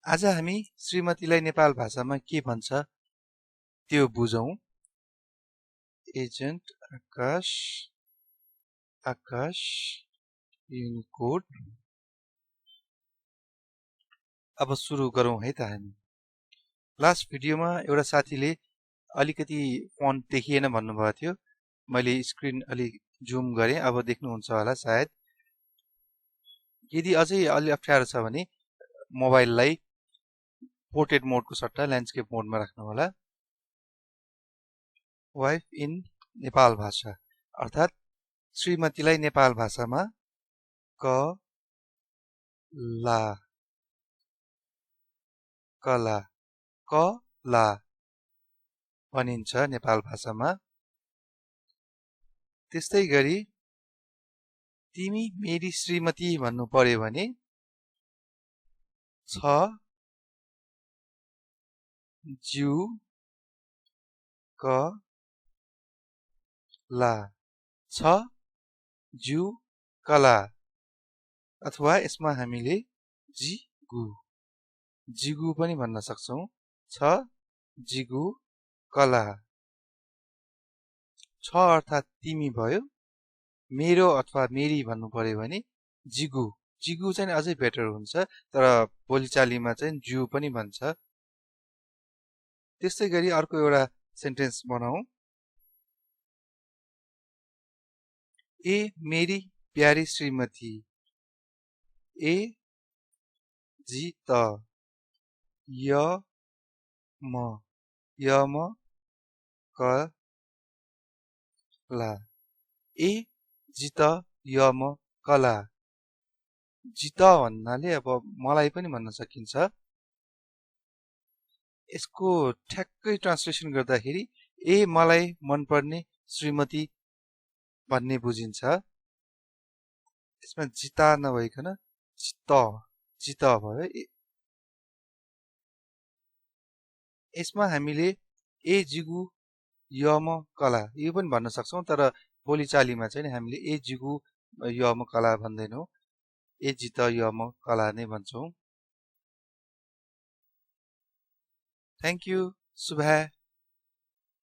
आज हामी श्रीमतीलाई नेपाल भाषामा के भन्छ त्यो बुझौं। एजेन्ट आकाश युनिकोड। अब सुरु गरौं है त हामी। लास्ट भिडियोमा एउटा साथीले अलिकति फन्ट देखिएन भन्नुभएको थियो। मैले स्क्रिन अलि जुम गरेँ, अब देख्नुहुन्छ होला सायद। यदि अझै अलि अप्ठ्यारो छ भने मोबाइललाई पोर्ट्रेट मोडको सट्टा ल्यान्डस्केप मोडमा राख्नु होला। वाइफ इन नेपाल भाषा अर्थात् श्रीमतीलाई नेपाल भाषामा कला भनिन्छ नेपाल भाषामा। त्यस्तै गरी तिमी मेरी श्रीमती भन्नु पर्यो भने छ ज्यू कला अथवा यसमा हामीले जिगु पनि भन्न सक्छौं। छ जिगु कला। छ अर्थात् तिमी भयो। मेरो अथवा मेरी भन्नु पर्यो भने जिगु चाहिँ अझै बेटर हुन्छ, तर बोलीचालीमा चाहिँ ज्यू पनि भन्छ। त्यस्तै गरी अर्को एउटा सेन्टेन्स बनाऊ। ए मेरी प्यारी श्रीमती, ए जी त य म कला। ए जित य म कला। जित भन्नाले अब मलाई पनि भन्न सकिन्छ। यसको ठ्याक्कै ट्रान्सलेसन गर्दाखेरि ए मलाई मनपर्ने श्रीमती भन्ने बुझिन्छ। यसमा जिता नभइकन जित भयो। यसमा हामीले ए जिगु य म कला यो पनि भन्न सक्छौं, तर बोलीचालीमा चाहिँ हामीले ए जिगु य म कला भन्दैनौं, ए जित य म कला नै भन्छौं। Thank you. शुभ